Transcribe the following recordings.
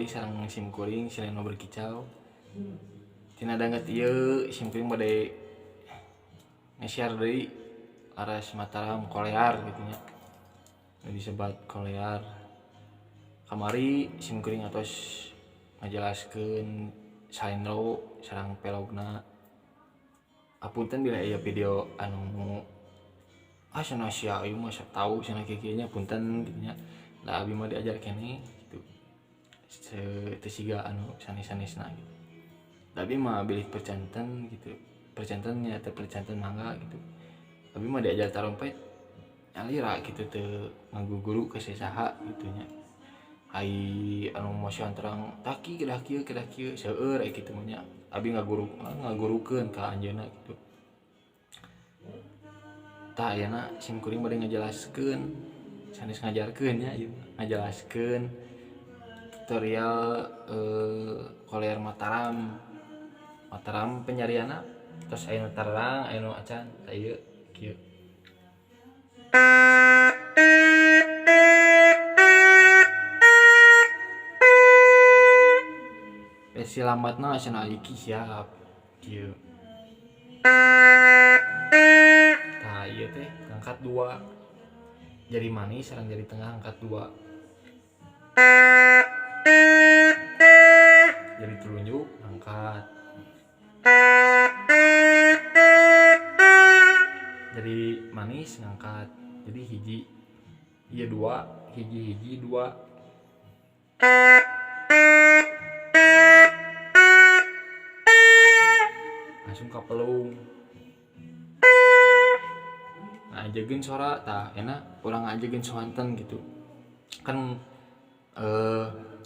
deui sareng sim kuring Sileno Berkicau. Tina danget ieu sim kuring bade nge-share deui laras Mataram kolear gitu nya. Nu disebat kolear. Kamari sim kuring atos ngajelaskeun salendro sareng pelogna. Apunten bila aya video anu cenah sia ieu mah tahu cenah kieu nya punten gitu nya. Da abi mah diajar keneh gitu. Teu siga anu sanes-sanesna gitu. Da abi mah bilih percanten gitu. Percanten nya teu percanten mangga gitu. Abi mah diajar tarompet nyalira gitu teu ngaguguru ke saha gitu nya. Ai anu mosian terang taki kedah kieu seueur kitu mah nya. Abi ngagurukeun ka anjeunna gitu. Tah ayeuna sim kuring bade ngajelaskeun sanes ngajarkeun nya ieu ngajelaskeun tutorial kolear Mataram. Mataram penyariana terus aya nu tarang aya nu acan tah ieu kieu. Versi lambatna cenah iki siap kieu. Tah ieu teh ngangkat dua. Jari manis sareng jari tengah angkat dua. Jari telunjuk angkat. Jari manis ngangkat. Jadi hiji ieu dua, hiji hiji dua. Langsung ka pelung. Ngajegeun sora tah enak urang ngajegeun soanten gitu. Kan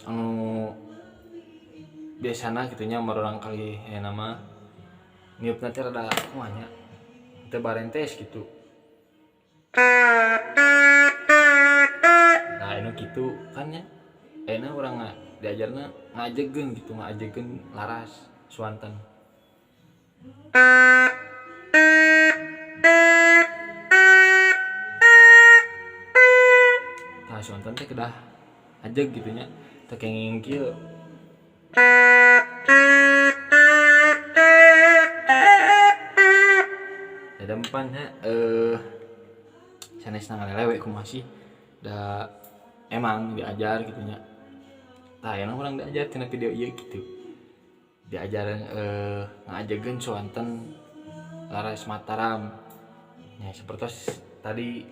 anu biasana kitu nya marurang kali ayeuna mah niupna teh rada kumaha nya teu barentes gitu. Nah anu kitu kan nya ayeuna urang diajarna ngajegeun gitu, ngajegeun laras suanten. Tah suanten teh kedah ajeg gitu nya teu kenging kieu. Ada empan nya sanesna ngalelewe kumaha sih da emang diajar gitu nya. Tah ayeuna urang diajar tina video ieu gitu. Diajar ngajegeun suanten laras Mataram. Ya seperti tadi.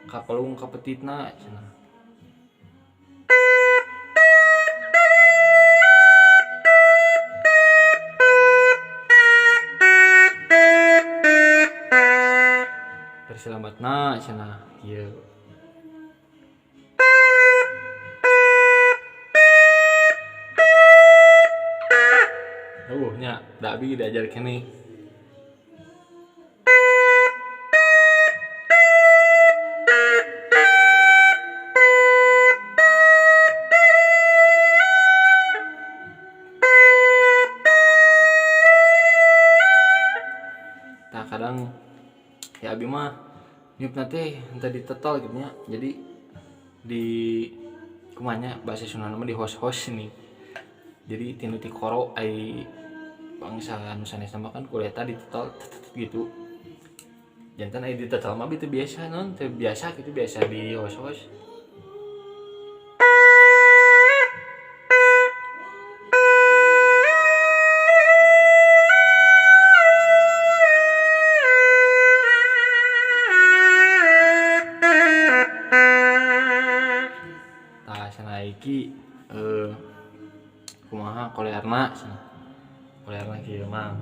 Kapelung kapetitna cenah. Versi lambatna cenah kieu. Nya da abi diajar keneh. Tah kadang ya abi mah niupna teh henteu ditetel gitu nya. Jadi di kumanya bahasa Sunda mah di hos-hos nih. Jadi tinu ti koro ai bangsa anu sanesna mah kan kuleta ditetel gitu. Jantan ai ditetel mah teu biasa non, teu biasa gitu biasa di hos-hos. Tah cenah iki kumaha kolearna cenah. Kolearna kieu mah.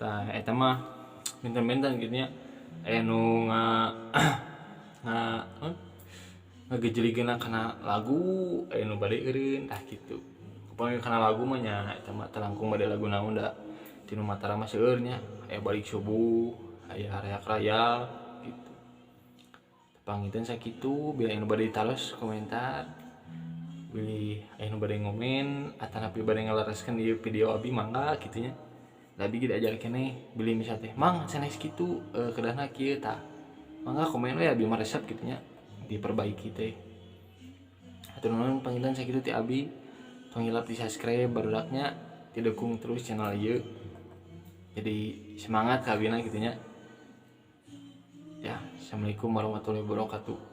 Tah, eta mah benten-benten gitu nya. Aya nu nga nga ngagejeligeunna kana lagu, aya nu bade eureun, tah kitu. Upami kana lagu mah nya eta mah teu langkung bade lagu naon, da tinu Mataram mah seueur nya, aya Balik Subuh, aya Rayak-rayak gitu. Panginten sakitu, bilih aya nu bade ditaros komentar, bilih aya nu bade ngomen atanapi bade ngalereskeun ieu video abi, mangga kitu nya. Da abi ge diajar keneh, bilih misal teh, "Mang, sanes kitu, kedahna kieu," tah mangga komen we, abi mah resep kitu nya diperbaiki teh. Hatur nuhun, panginten sakitu ti abi. Tong hilap di subscribe, barudak nya, didukung terus channel ieu. Jadi semangat ka abina kitu nya. Ya, assalamualaikum warahmatullahi wabarakatuh.